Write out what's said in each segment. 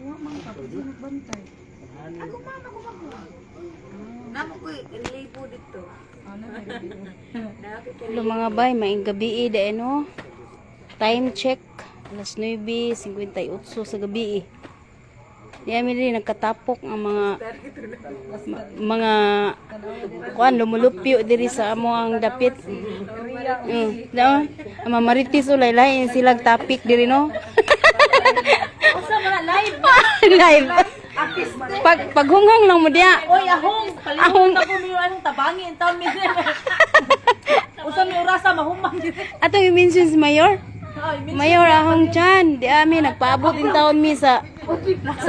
Wa man ka pwede nagbantay. Ako, ma'am, ako ba? Namo ko libo dito. Ano na review? Hello, mga bay, maing gabi eh, no? Time check, alas 9:58 sa gabi eh. Di amin rin nagkatapok ang mga mga kuan lumulupyo diri sa amo ang dapit. No? Ang mga maritis ulay lain silang topic diri, no? Usa man na live. Live. Pag paghunghang lang mo diya. Oy, ahong, Ahong. palihog na ko mi anong tabangi in taon mi. Usa mi orasa mahuman dito. Atong i-mention si Mayor. Ay, mi Mayor, ahong chan, di ami nagpaabot in taon mi sa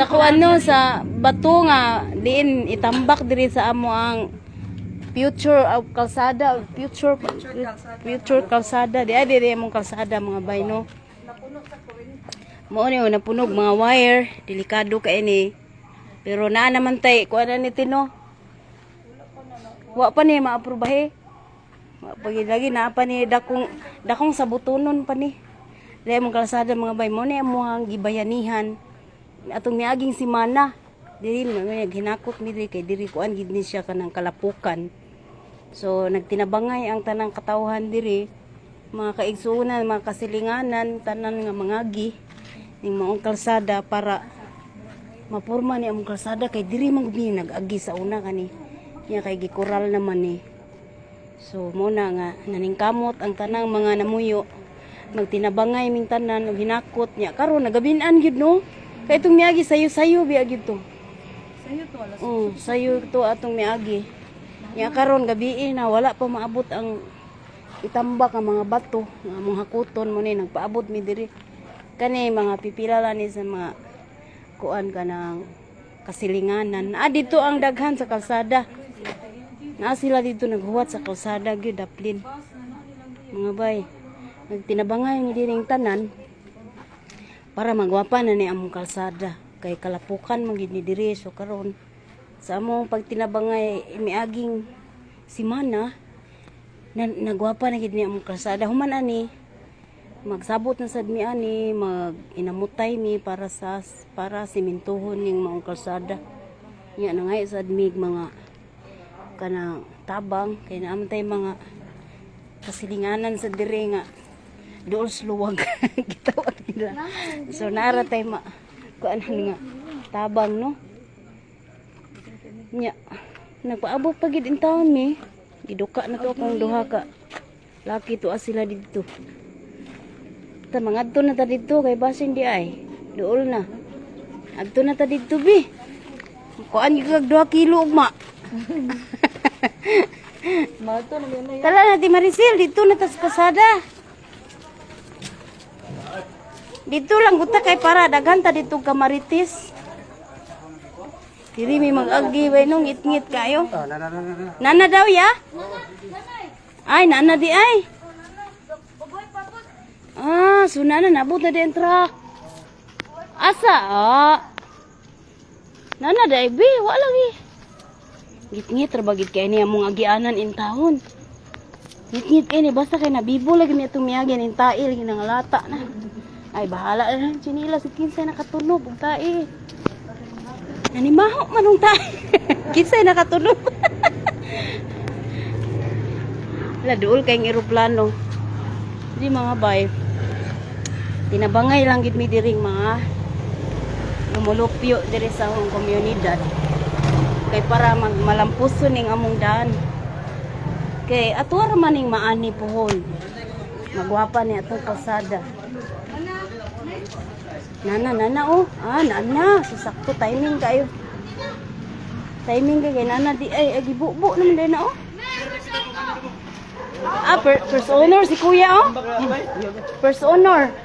kuan, no, sa bato nga diin itambak diri sa amo ang future of kalsada, future future kalsada di ay diri among kalsada, mga bay, no. Mao ni, oh, napunog mga wire, delikado kay ni. Pero naa naman tay kuan na ni Tino. Wa pa ni maaprubahe. Wa pa gid lagi naa pa ni dakong dakong sa butonon pa ni. Dahil mong kalsada, mga bay, mo ni amuhang gibayanihan. Atong miaging simana. Diri mo hinakot mi diri kay diri kuan gid ni siya kanang kalapukan. So nagtinabangay ang tanang katawhan diri, mga kaigsuonan, mga kasilinganan, tanan nga mangagi ning maong kalsada para mapurma ni among kalsada kay diri man gud mi nag-agi sa una kani. Nya kay gikural naman ni. So mo na nga naningkamot ang tanang mga namuyo magtinabangay ming tanan og hinakot niya karon nagabinan gyud, no, kay itong miagi sayo-sayo biya gyud to. Sayo to alas. Oh, sayo to atong miagi. Nya karon gabi na wala pa maabot ang itambak ang mga bato nga among hakuton mo ni nagpaabot mi diri. Kani mga pipila lang ni sa mga kuan kanang kasilinganan. Ah, dito ang daghan sa kalsada. Naa sila dito naghuwat sa kalsada gyud daplin. Mga bay, nagtinabangay mi diring tanan para magwapa na ni among kalsada kay kalapukan man gid ni diri. So karon sa among pagtinabangay miaging simana na, nagwapa na gid ni among kalsada. Human ani magsabot na sad mi ani, mag inamutay mi para simintuhon ning maong kalsada. Nya nangay sad mig mga kanang tabang kay naa man tay mga kasilinganan sa dire nga dool sa luwag gitawag nila. So naara tay ma kuan nga tabang, no. Nya nagpaabot pa gid in taon mi, giduka na to akong duha ka laki to sila didto. Ta mangadto na ta didto kay basin di ay dool na. Adto na ta didto bi, kuan gyud kag 2 kilo ugma. Mato na yun na. Tala na di Maricel, dito na tas pasada. Dito lang guta kay para daghan ta dito ka maritis. Diri mi mag-agi way nung ngit-ngit kayo. Nana daw ya? Ay, nana di ay. Ah, so nana nabot na di ang truck. Asa? Ah. Nana di ay bi, wala lagi. Ngit-ngit ra bagid kay niya mong agianan in taon. Ngit-ngit kay ni basta kay nabibo lagi mi atong miagi ning tae lagi nangalata na. Ay, bahala na lang chinilas kinsay nakatunob og tae. Nanimaho man og tae. Kinsay nakatunob. Wala duol kay eroplano. Di, mga bay. Tinabangay lang gid mi diring mga lumulupyo diri sa akong komunidad kay para magmalampuso ning among daan. Kay ato ra man ning maani pohon. Magwapa ni atong kalsada. Nana, nana, oh. Ah, nana. So, sakto timing kayo. Timing kay nana di ay agi bubo naman din na, oh. Ah, first owner si kuya, oh. First owner.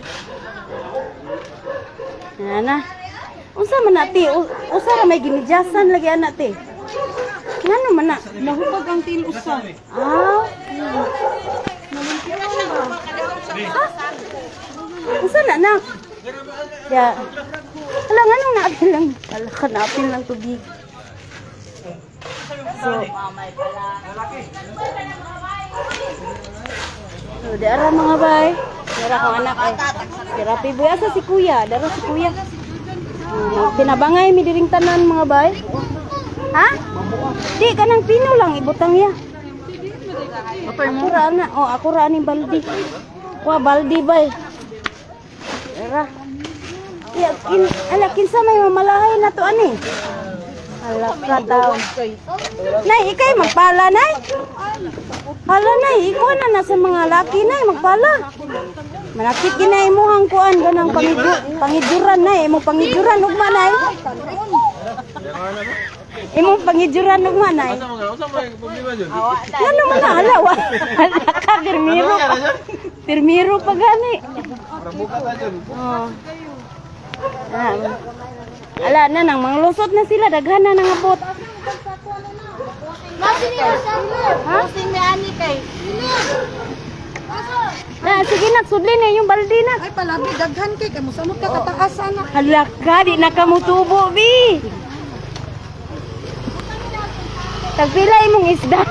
Nana. Unsa man na ti? Usa ra may gimidyasan lagi ana ti. Ngano man na? Nahubag ang til usa. Ah. Unsa na nak? Ya. Hala, nganong naapil lang? Hala ka, naapil lang tubig. So, dara, mga bay. Dara kong anak ay. Si Rapi Boy. Asa si kuya? Dara si kuya. Tinabangay mi diring tanan, mga bay. Ha? Di kanang pino lang ibutang ya. Ako ra na, oh, ako ra ni baldi. Kuha baldi bay. Ra. Ya, ala kinsa may mamalahay na to ani? Ala ka taw. Nay, ikay magpala, nay. Hala, nay, ikaw na na sa mga laki, nay, magpala. Malakit gina imuhang kuan ganang pangiduran, nay, imong pangiduran ugma, nay. Imong pangiduran ugma, nay. Ngano man na hala wa. Hala ka pirmiro pa. Pirmiro pa gani. Oh. Ah. Ala na nang manglusot na sila, daghan na nang abot. Ha? Na, sige nak, sudli na yung balde nak. Ay palabi daghan kay kay mosamot ka kataas ana. Hala ka, di na ka mutubo, bi. Tagpila imong isda.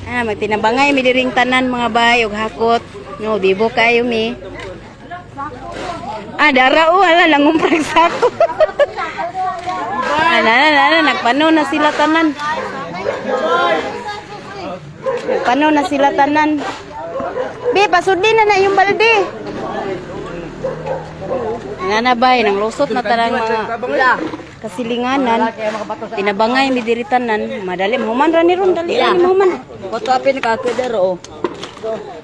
Ah, magtinabangay mi diring tanan, mga bay, ug hakot. No, bibo kayo mi. Ah, dara o, hala nangumprag sako. Ah, na, na, na, nagpano na sila tanan. Nagpano na sila tanan. Bi, pasudli na na yung balde. Nga na bay, nang lusot na tarang mga kasilinganan. Tinabangay mi diri tanan, madali mahuman ra ni ron, dali ra ni mahuman. Bato apin ka dero oh.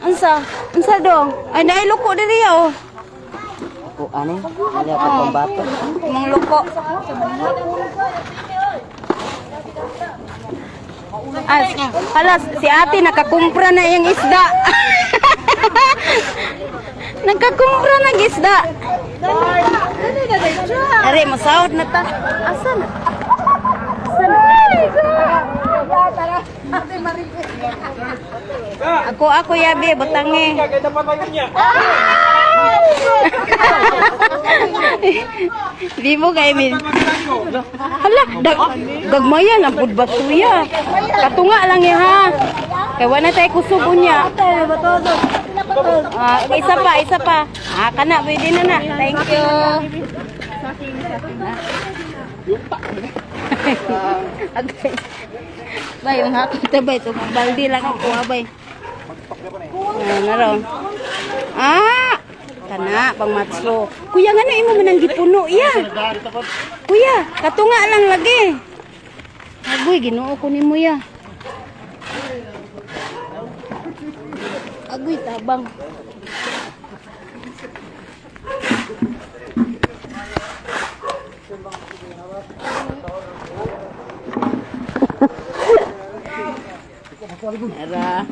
Unsa? Unsa dong? Ay naay loko diri oh. Ko ani? Ali pa tong bato. Imong loko. Ah, hala, si ate nakakumpra na yung isda. Nakakumpra ng isda. Are, masahod na ta. Asa na? Asa na? Ako, ako yabi, batangi. Di mo kay min. Hala, gagmaya lang pud batuya. Katunga lang ya ha. Kay wala tay kusog unya. Ah, isa pa, isa pa. Ah, kana pwede na na. Thank you. Okay. Bay, yung hakot na bay. Itong baldi lang ako, ha, bay. Ah, naroon. Ah! Kana, pang matso. Kuya, nga na imo man ang gipuno, iya. Kuya, katunga lang lagi. Agoy, ginoo ko nimo ya. Agoy, tabang. Ara.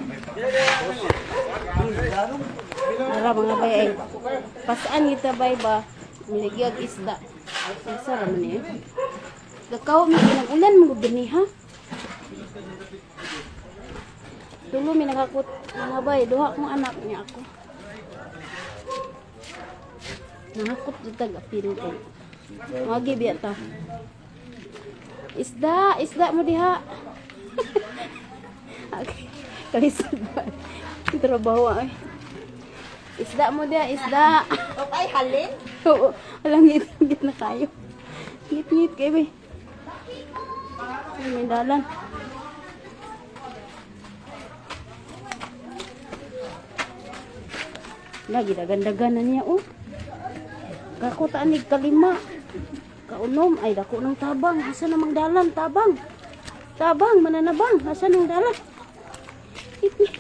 Ara mga bay ay. Pasaan kita bay ba? Miligag isda. Asa ra man eh. Gakaw mi nag-ulan mo gud ha. Tulo mi nakakut mga bay, duha kong anak niya ako. Nangakot jud tag apil ko. Magi biya ta. Isda, isda mo diha. Okay. Kalisod ba? Trabaho ay. Isda mo diha, isda. Ay halin. Oo, alang ngit, ngit na kayo. Ngit, ngit kayo eh. Ay, may dalan. Lagi dagan-dagan na niya, oh. Kako taanig kalima. Kaunom, ay dako ng tabang. Asa namang dalan, tabang. Tabang, mananabang. Asa nang dalan? Ngit, ngit.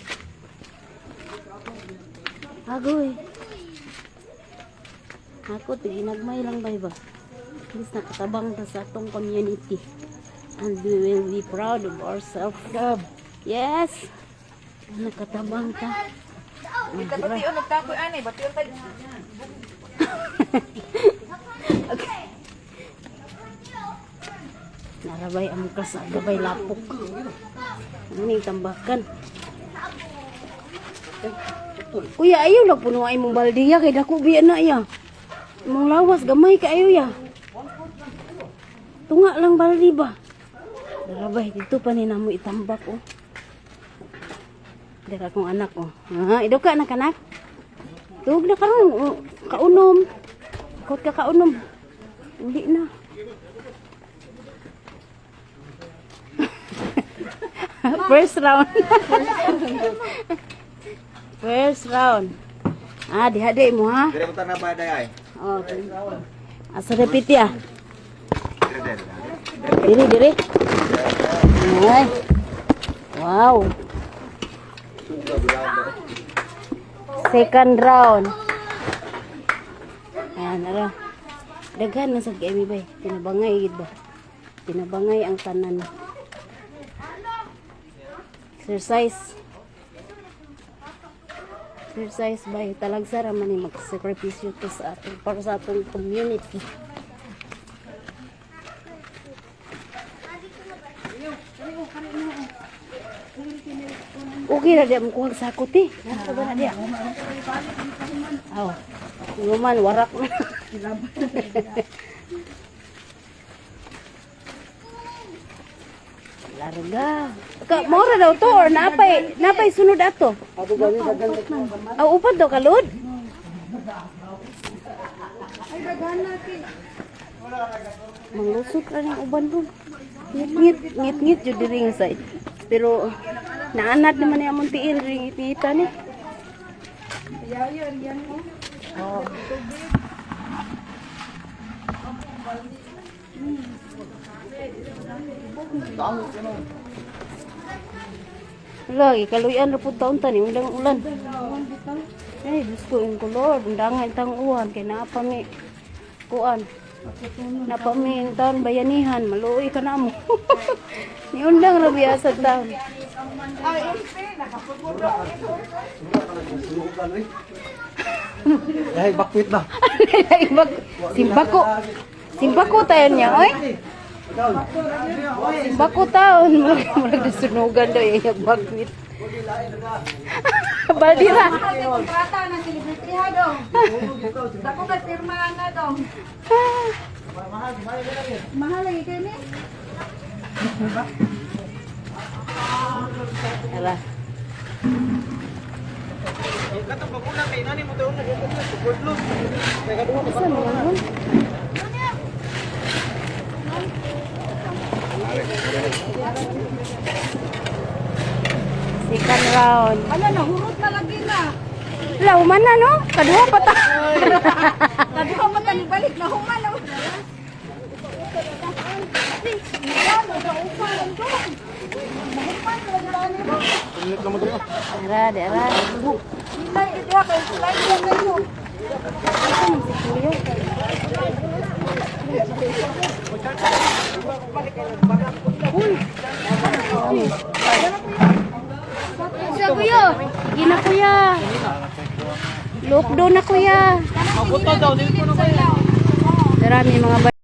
Agoy. Ako, ginagmay lang bay ba? At least nakatabang ta sa atong community. And we will be proud of ourselves. Yes! Nakatabang ta. Kita bation nagtakoy ani, bation tag. Narabay ang kasada bay lapok. Ano yung tambakan? Kuya, ayaw lang puno ay mong baldiya kay dako biya na iya. Mong lawas gamay ka ayo ya. Tunga lang baldi ba? Darabay dito pa ni namo itambak oh. Dara akong anak oh. Ah, ido ka anak anak. Tuog na karon oh, kaunom. Ikot ka kaunom. Uli na. First round. First round. Ah, diha di mo ha. Dire mo na ba day ay? Okay. Asa repeat ya? Diri, diri. Ay. Wow. Second round. Ayan, ara. Daghan na sad kay mi bay. Tinabangay gid ba? Tinabangay ang tanan. Exercise. Exercise bay. Talagsa ra man ni magsakripisyo to sa atong para sa atong community. Okay na di mo kuha sa sakot eh. Nasa ba na di? Aw. Nguman warak na. Larga. Ka mora daw to or napay napay sunod ato. Aw, upat daw kalod. Manglusot ra ng uban dun. Ngit-ngit, ngit-ngit jud diri nga side. Pero naanad naman ni among tiil diri ngit-ngitan ni. Wala, ikaluyan ra pud taon tani ulang ulan. Ay, Diyos ko, yung kolor, undangan tang uwan, kay naa pa mi, kuan. Naa pa mi yung taon bayanihan, maluoy ka na mo. Niundang ra biya sa taon. Dahil bakwit ba? Ay, simbako. Simbako tayo niya, oy. Simbako taon. Murag, murag nasunugan daw yung bakwit. Baldi ra. Mahal kay kontrata ng celebrity ha dong. Dako kay pirma na dong. Mahal lagi kay ni. Tara. Asa mo yun? Second round. Ala, nahurot na lagi na. Wala, human na, no? Kaduha pa ta. Kaduha pa ta ni balik na human na. Dara, dara. Hilay gid kay kulay kayo. Sa kuya. Sige na, kuya. Lockdown na, kuya. Darami mga